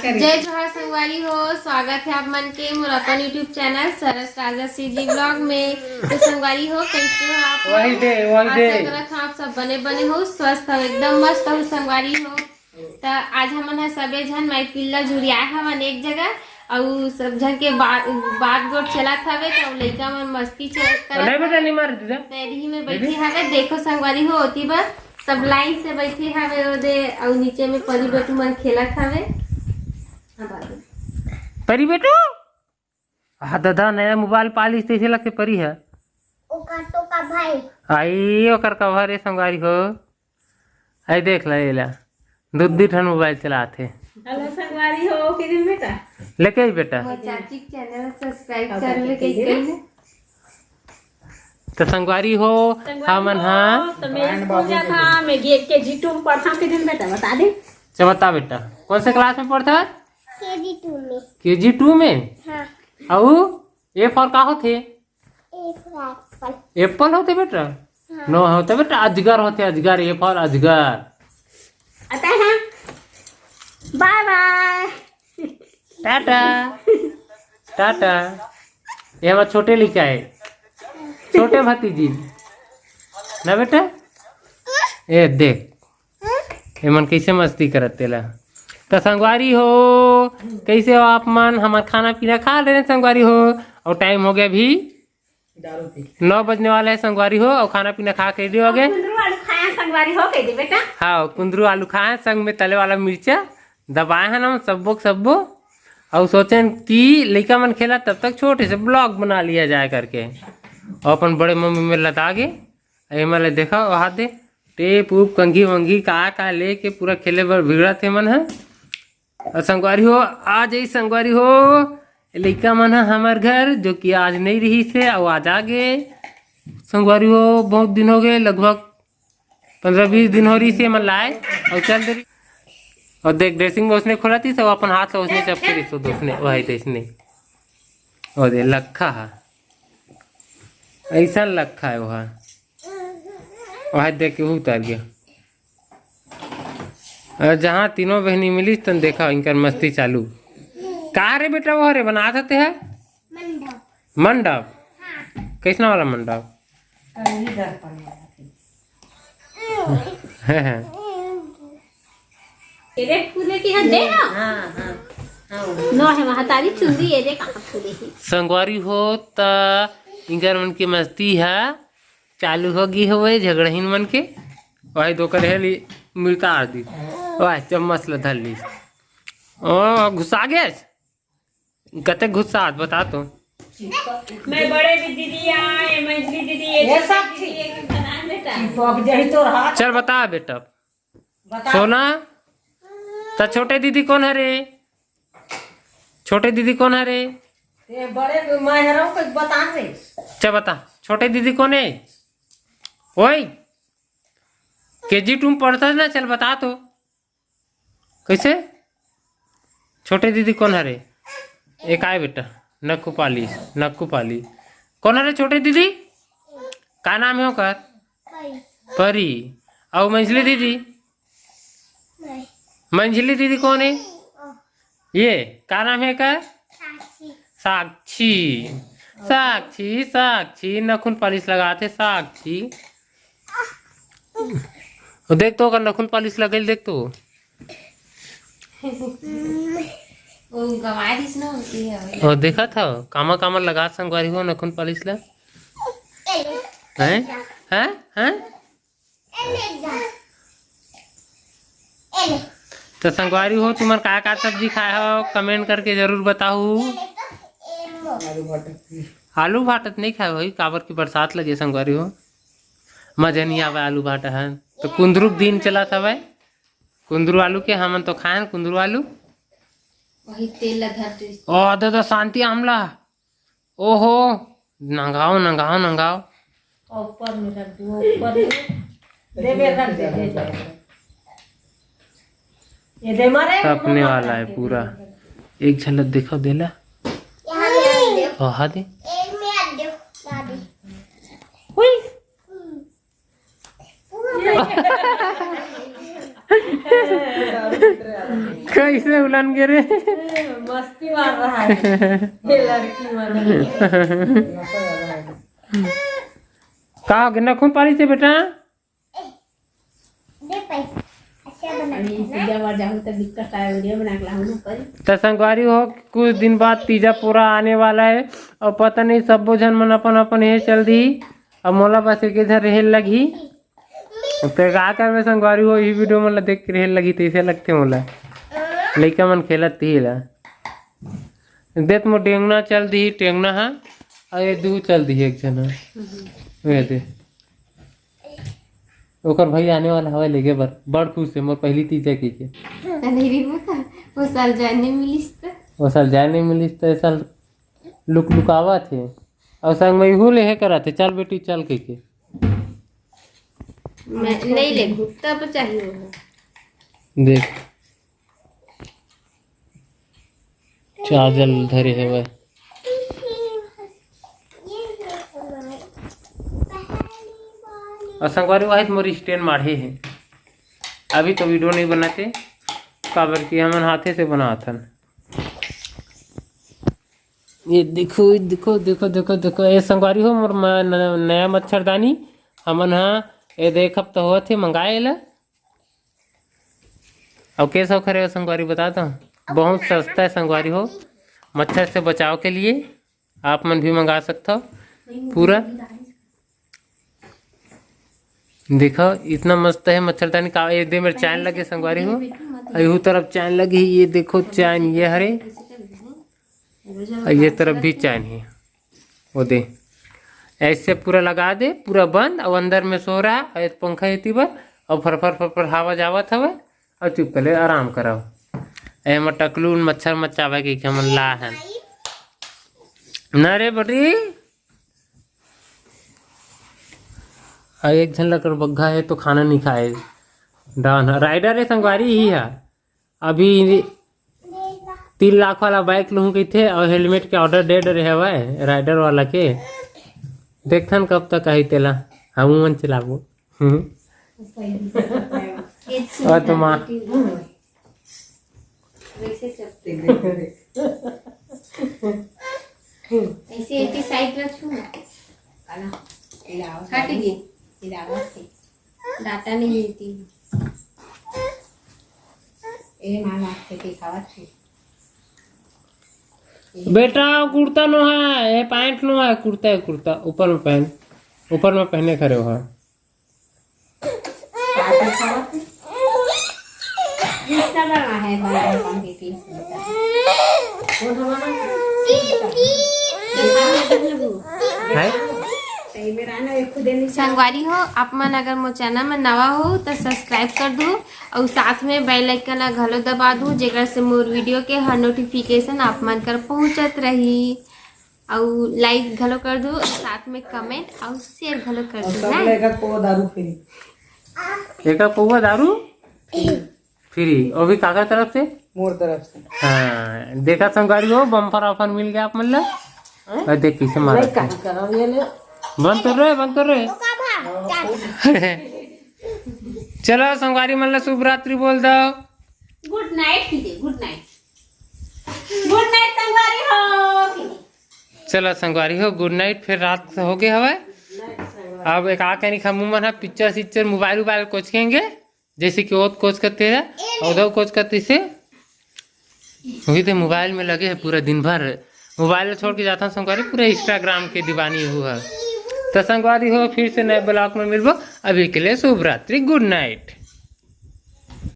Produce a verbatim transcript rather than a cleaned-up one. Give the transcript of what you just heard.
जय जोहार संगवारी हो, स्वागत है आप मन के मोर अपन YouTube चैनल सरस राजा सीजी ब्लॉग में। तो संगवारी हो, कैसे हो आप लोग? वही दे, वही आशा दे। करत हूँ आप सब बने बने हो, स्वस्थ हो, एकदम मस्त हो संगवारी हो। त आज हमन ह सबे झन माई पिल्ला जुड़ियाए हवन एक जगह, अउ सब झन के बात बात गोठ चलत हवे, त लइका मन मस्ती च- करत नहीं बेटा, हवे। नहीं मार दीदा। त एदही में बैठे हवे, देखो संगवारी हो, ओती बर सब लाइन से बैठे हवे ओदे, अउ नीचे में परी बेटू मन खेलत हवे। हाँ, बाबू। परी बेटू, हाँ दादा, नया मोबाइल पा लिस, तइसे लगथे परी है। ओकर तो का भाई? आई, ओकर कवर है संगवारी हो। आई देख ला, ये ला, दू दू ठन मोबाइल चलात हे। हेलो संगवारी हो, के दिन बेटा? लेके आई बेटा। मोर चाची के चैनल सब्सक्राइब कर ले, कहि कहि ना। तो संगवारी हो, संगवारी हमन हो, हा तो मैं स्कूल जात हा, मैं गे-, केजी टू में पढ़थंव, के दिन बेटा बता दे। अच्छा बता बेटा, कौन से क्लास में पढ़थस? केजी टू में। केजी टू में? हाँ। अउ ए फॉर का होथे? A for Apple. एप्पल होथे बेटा? हाँ। नो होथे बेटा, अजगर होथे, अजगर, ए फॉर अजगर। आता है। बाय बाय। टाटा। टाटा। ये हमार छोटे लइका है, छोटे भतीजी ना बेटा। ए देख, एमन कैसे मस्ती करत तेला। त संगवारी हो, कैसे हो आप मन? हमार खाना पीना खा ले रहे संगवारी हो, और टाइम हो गया अभी नौ बजने वाला है संगवारी हो, और खाना पीना खा के रेडी हो गए। कुंदरू आलू खाए संगवारी हो, कहि दे बेटा। हाँ, कुंदरू आलू खाए, संग में तले वाला मिर्चा दबाए हैं ना, सब्बो के सब्बो। और सोचेन कि लइका मन खेला, तब तक छोटे से ब्लॉग बना लिया जाए करके। और अपन बड़े मम्मी में लता के, एमा ले देखा, वहाँ दे टेप उप, कंघी वंघी का का लेके पूरा खेले बर भिड़त हे मन ह। अउ संगवारी हो, आ जाई संगवारी हो, लइका मन ह हमर घर, जो कि आज नहीं रहिस हे, अउ आज आ गे। संगवारी हो, बहुत दिन हो गए, लगभग पंद्रह बीस दिन हो रहिस हे, मन लाए, अउ चल दे रही। अउ देख, ड्रेसिंग में उसने खोला थी, सब अपन हाथ से उसने चपके रही, तो उसने, वही तो इसने। और दे, लखा है, ऐसा लखा है वह। वह देख के वो उतर गया। अरे जहाँ तीनों बहनी मिलिस, तन देखा इनकर मस्ती चालू। का रे बेटा, वो रे बनात हते है? मंडप। मंडप? हाँ। कैसना वाला मंडप? अरे, इधर पर नहीं आती। है, है। ये देख, फूले की हद दे ना। हाँ, हाँ, हाँ। नो है, महतारी चुंदी, ये देख, कहाँ फूले ही। संगवारी हो, त इनकर मन के मस्ती है। चालू हो गई हवे झगड़हीन मन के। वही दो करे ली मिलता आदि। वह चम्मच ल धर ली। ओ, घुसा गए। कते घुसा हाथ बता तो। मैं बड़े भी दीदी आए, मंझली दीदी, ये ये छोटी सब दीदी, ठीक। ये बना बेटा। चिपक जाई तोर हाथ। चल बता बेटा। बता। सोना, त छोटे दीदी कौन है रे? छोटे दीदी कौन है रे? ये बड़े मैं हरौ के बता रे। चल बता, छोटे दीदी कौन है? ओए, केजी टू में पढ़ता है ना, चल बता तो। कैसे? छोटे दीदी कौन है रे? एक आए बेटा, नक्कू पालिस, नक्कू पाली। कौन है रे छोटे दीदी? का नाम है ओकर? परी। परी। अउ मंझली दीदी? नहीं। मंझली दीदी कौन है? ये का नाम है एकर? साक्षी। साक्षी। साक्षी, साक्षी, नखुन पालिश लगात हे साक्षी। ओ देख तो ओकर नखुन पालिश लगल देख तो। वो गंवा दिस ना होती है, वही। ओ देखत हव, कामा कामा लगात संगवारी हो नखुन पालिश ला। हैं? हैं? हैं? तो संगवारी हो, तुमन का का सब्जी खाए हो, कमेंट करके जरूर बताहू। आलू भाटा त नहीं खाए भाई, काबर की बरसात लगे संगवारी हो, मजा नहीं आवे आलू भाटा है। तो कुंदरू के दिन चलत हवे, कुंदरू आलू के हमन तो खाएन कुंदरू आलू। वही तेल ला धर दे। ओ दादा, शांति आमला। ओहो, नंगाओ, नंगाओ, नंगाओ। ऊपर में रख दो, ऊपर में। दे बे, रख दे, दे, दे। ये दे मारे, तपने वाला है पूरा। एक झलक दिखा देला। यहाँ में रख दो। वहाँ दे। एक में रख दो, दादी। हुई। कैसे उलन गे रे? मस्ती मार रहा है ये लड़की मन। का हो गे, नखुन पारी से बेटा? त संगवारी हो, कुछ दिन बाद तीजा पूरा आने वाला है और पता नहीं सब्बो झन मन अपन अपन हे चल दी। अब मोला बस एक झन रहे लगही। त का करबे संगवारी हो, इही वीडियो मन ला देख के रहे लगही, तइसे लगथे मोला। लइका मन खेलत तिही ला देत मोर टेंगना चल दिही, टेंगना हा, अउ ये दू चल दिही एक झन हा। ये दे। ओकर भाई आने वाला हवय लेगे बर, बड़ खुश हे मोर पहली तीजा के के। अरे रे बता, वो साल जाने मिलिस त। वो साल जाने मिलिस त, ये साल लुक लुकावत हे। अउ संग में इहू ले हे करत हे, "चल बेटी चल," के के। मैं नहीं ले, तब चाहिए वो। देख। चार्जर धरे हवय। अउ संगवारी हो, मोर स्टैंड माढ़े हे। अभी तो वीडियो नहीं बनाते, काबर कि हमन हाथे से बनाथन। ये देखो, देखो, देखो, देखो, देखो, ये संगवारी हो, मोर म-, न-, नया मच्छरदानी। हमन हा, ये देख, हफ्ता होत हे, मंगाए ला। अउ कैसा खरे हो संगवारी, बता दो, बहुत सस्ता है संगवारी हो, मच्छर से बचाव के लिए आप मन भी मंगा सकथव। पूरा देखो, इतना मस्त है मच्छरदानी का। ये दे मेरे चैन लगे संगवारी हो, अउ इहू तरफ चैन लगे, ये देखो चैन ये हरे, अउ ये तरफ भी चैन है। वो दे, ऐसे पूरा लगा दे, पूरा बंद, अउ अंदर में सो रहा, अउ पंखा एती बर, अउ फरफर फरफर हवा जावत हवय, अउ चुप कर ले, आराम कराओ। एमा टकलू मच्छर मचावे के हमन ला हन। ना रे बटी, अउ एक झन लकड़बग्घा है तो खाना नहीं खाए। डन है। राइडर है संगवारी ही है। अभी तीन लाख वाला बाइक लूहूं कहिथे अउ हेलमेट के ऑर्डर दे डरे हवय राइडर वाला के। देखथन कब तक आही तेला, हमू मन चलाबो। हम्म। और तो माँ। ऐसे एती साइड रखू ना। हट गई। डाटा नहीं मिलती। ए माँ, माँ के दिखावत है। बेटा, कुर्ता नो है, ये पैंट नो है, कुर्ता है, कुर्ता, ऊपर में पहन, ऊपर में पहने खड़े हो। कितना बड़ा है, बड़ा है, कौन के पीस होता है? वो हमारा है? संगवारी हो, आप मन अगर मोर चैनल में नवा हो तो सब्सक्राइब कर दू अउ साथ में बेल आइकन ला घलो दबा दू, जेकर से मोर वीडियो के हर नोटिफिकेशन आप मन कर पहुंचत रही। अउ लाइक घलो कर दू, साथ में कमेंट अउ शेयर घलो कर दू। सब ना। लेकर पो दारू फ्री। एकर पौवा दारू फ्री, वो भी काकर तरफ से? मोर तरफ से। हाँ, देखा संगवारी हो, बम्पर ऑफर मिल गया आप मन ला। अरे देख कैसे मारा नहीं, है। कहाँ करो ये ले। बंद कर रे, बंद कर रे। चलो संगवारी मन ला शुभ रात्रि बोल दो। गुड नाइट कीजिए, गुड नाइट। गुड नाइट संगवारी हो। चलो संगवारी हो, गुड नाइट। फिर रात हो गए हवे। अब एक आ कनी खमू मन ह पिक्चर सिक्चर मोबाइल उबाइल कोचकेंगे, जैसे कि ओत कोच करते रहे, उधर कोच करते से वही तो मोबाइल में लगे है पूरा दिन भर। मोबाइल छोड़ के जाता हूँ संगवारी, पूरा इंस्टाग्राम के दीवानी हुआ है। तो संगवारी हो, फिर से नए ब्लॉग में मिलबो। अभी के लिए शुभ रात्रि, गुड नाइट।